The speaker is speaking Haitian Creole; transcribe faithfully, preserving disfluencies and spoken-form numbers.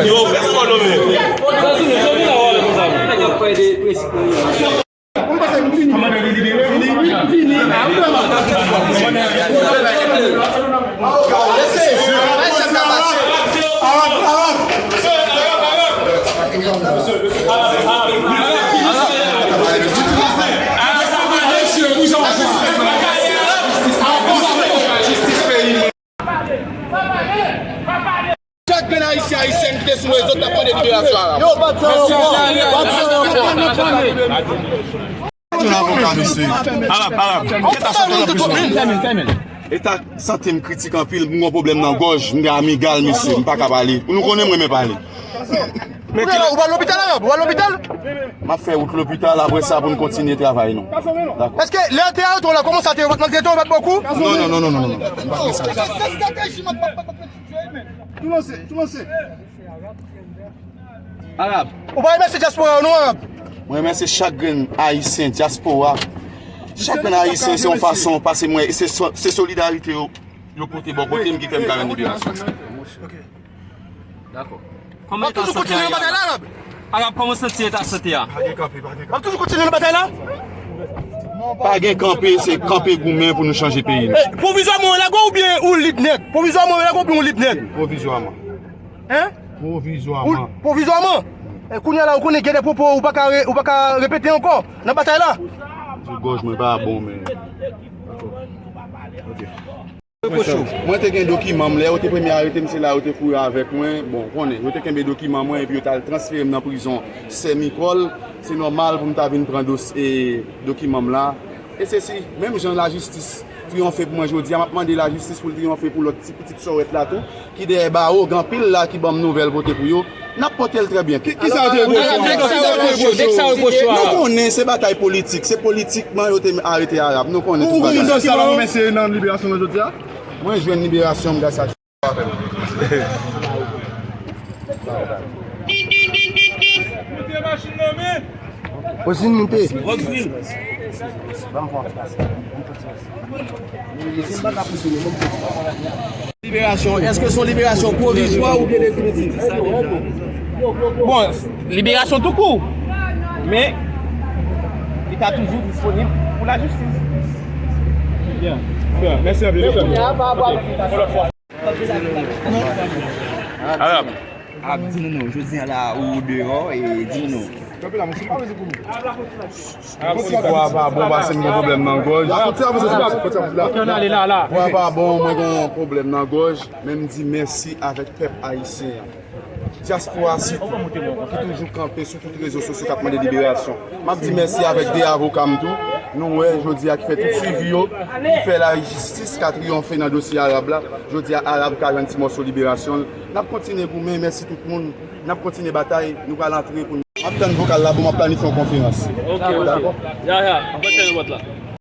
Yo, fè sa pa nonmen. Chak grenn Ayisyen, Ayisyèn ki te sou rezo t ap mande liberasyon Arab. Yo, bat sa yo ankò. Bat sa yo ankò. Yon avoka, mesye. Arab, Arab. Kèt a sòti nan prizon. Eta sante m kritik anpil, m gon pwoblèm nan gòj, m gen amigal, mesye, m pa ka pale. Nou konnen m renmen pale. Men ki lè ou pral lopital, Arab? Ou pral lopital? M ap fè wout lopital, apre sa pou n kontinye travay nou. Dakò. Èske lè te arete w la, kòman sa te, yo pa t maltrete w, yo pa t ba w kou? Non, non, non, non, non, non. M pa fè sa. Tou lanse, tou lanse. Arab. Ou pa remèsye dyaspora yo non, Arab? Mwen remèsye chak grenn Ayisyen dyaspora. Chak grenn Ayisyen se yon fason pase mwen, se so- se solidarite yo, yo pote bò kote m ki fè m ka jwenn liberasyon. Dakò. Kòman eta sante a? Arab, kòman w santi eta sante a? Pa gen kanpe, pa gen kanpe. W ap toujou kontinye nan batay la? Pa gen kanpe, se kanpe goumen pou nou chanje peyi nou. Pwovizwaman w lage w oubyen ou lib nèt? Pwovizwaman w lage w oubyen ou lib nèt? Pwovizwaman. Hein? Pwovizwaman. Pwovizwaman. E kounye a la, ou konnen gen de pwopo ou pa ka re- ou pa ka repete ankò nan batay la. Di gòj mwen pa bon, men. Ok. Mwen te gen dokiman m, lè yo te premye arete m, se la yo te kouri avèk mwen. Bon, konnen, yo te kenbe dokiman mwen epi yo t al transfere m nan prizon Sen Mikòl. Se nòmal pou m ta vin pran dos- e, dokiman m la. E se si, menm jan lajistis triyonfe pou mwen jodi a, m ap mande lajistis pou l triyonfe pou lòt ti pitit sòwèt la tou, ki dèyè bawo, gen anpil la ki ban m nouvèl pote pou yo. N ap pote l trè byen. Ki, ki sa yo te repwoche w? Ki sa yo te repwoche w? Nou konnen se batay politik. Se politikman yo te arete Arab. Nou konnen tout bagay. Ou, ou, ou, sa la, nou mesye nan liberasyon nou jodi a? Mwen jwenn liberasyon m gras a Jezi. Moute machin nan men. Moute. Liberasyon, èske se yon liberasyon pwovizwa oubyen definitif? Bon, liberasyon toukou. Men, li ka toujou disponib pou lajistis. Byen, byen. Mèsi anpil. Arab. Ap di nou non, jodi a la ou deyò e di nou non. Vwa pa bon, pase m gen pwoblèm nan gòj. Vwa pa bon, mwen gen pwoblèm nan gòj, men m di mèsi avèk pèp ayisyen an. Dyaspora sitou, ki toujou kanpe sou tout rezo sosyo k ap mande liberasyon. M ap di mèsi avèk de avoka m tou. Nou wè jodi a ki fè tout swivi yo, ki fè lajistis ka triyonfe nan dosye Arab la. Jodi a Arab ka jwenn ti mòso liberasyon l. N ap kontinye goumen, mèsi tout moun. N ap kontinye batay, nou pral antre pou nou. M ap tann vokal la pou m ap planifye yon konferans. Ok, ok. Dakò? Ya, ya, an fèt fèmen pòt la.